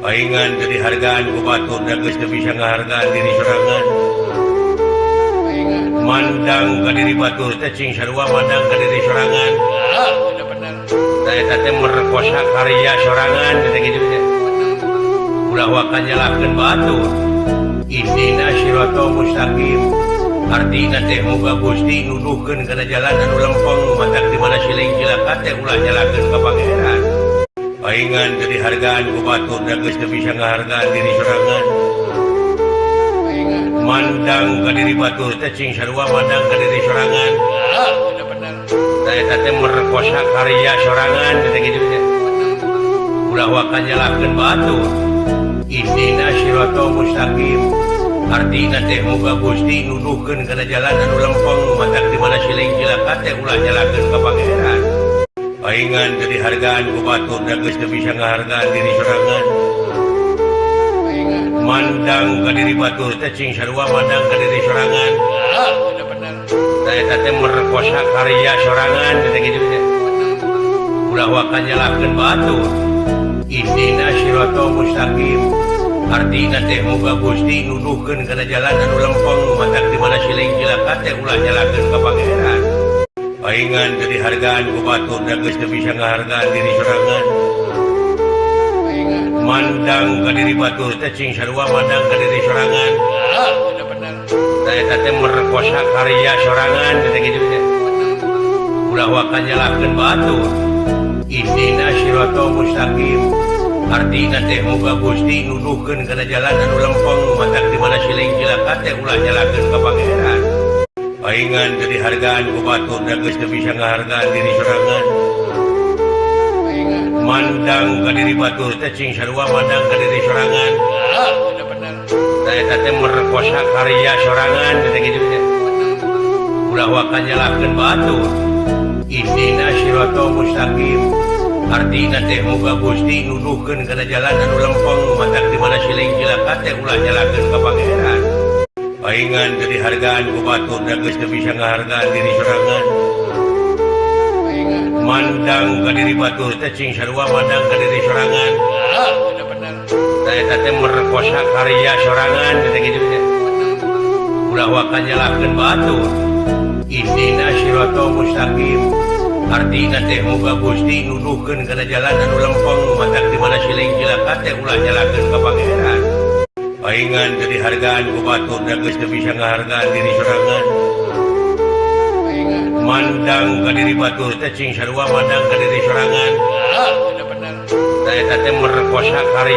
Paingan teu dihargaan ku batur da geus teu bisa ngahargaan diri sorangan. Mandang ka diri batur teh cing sarua mandang ka diri sorangan. Tah eta teh merkosa karya sorangan teh kitu teh. Ulah waka nyalahkeun batur. Ihdina siratal mustaqim. Artina teh muga Gusti nuduhkeun kana jalan anu lempeng matak di mana siling cilaka teh ulah nyalahkeun ka Pangeran. Paingan teu dihargaan ku batur da geus teu bisa ngahargaan diri sorangan. Mandang ka diri batur teh cing sarua mandang ka diri sorangan. Tah eta teh merkosa karya sorangan teh kitu teh. Ulah waka nyalahkeun batur. Ihdina siratal mustaqim. Artina teh muga Gusti nuduhkeun kana jalan anu lempeng matak di mana siling cilaka teh ulah nyalahkeun ka Pangeran. Paingan teu dihargaan ku batur da geus teu bisa ngahargaan diri sorangan. Mandang ka diri batur teh cing sarua mandang ka diri sorangan. Tah eta teh merkosa karya sorangan teh kitu teh. Ulah waka nyalahkeun batur. Ihdina siratal mustaqim. Artina teh muga Gusti nuduhkeun kana jalan anu lempeng matak di mana siling cilaka teh ulah nyalahkeun ka Pangeran. Paingan teu dihargaan ku batur da geus teu bisa ngahargaan diri sorangan. Mandang ka diri batur teh cing sarua mandang ka diri sorangan. Tah eta teh merkosa karya sorangan teh kitu teh. Ulah waka nyalahkeun batur. Ihdina siratal mustaqim. Artina teh muga Gusti nuduhkeun kana jalan anu lempeng matak di mana siling cilaka teh ulah nyalahkeun ka Pangeran. Paingan teu dihargaan ku batur da geus teu bisa ngahargaan diri sorangan. Mandang ka diri batur teh cing sarua mandang ka diri sorangan. Tah eta teh merkosa karya sorangan teh kitu teh. Ulah waka nyalahkeun batur. Ihdina siratal mustaqim. Artina teh muga Gusti nuduhkeun kana jalan anu lempeng matak di mana siling cilaka teh ulah nyalahkeun ka Pangeran. Paingan teu dihargaan ku batur da geus teu bisa ngahargaan diri sorangan. Mandang ka diri batur teh cing sarua mandang ka diri sorangan. Tah eta teh merkosa karya sorangan teh kitu teh. Ulah waka nyalahkeun batur. Ihdina siratal mustaqim. Artina teh muga Gusti nuduhkeun kana jalan anu lempeng matak di mana siling cilaka teh ulah nyalahkeun ka Pangeran. Paingan teu dihargaan ku batur da geus teu bisa ngahargaan diri sorangan. Mandang ka diri batur teh cing sarua mandang ka diri sorangan. Tah eta teh merkosa karya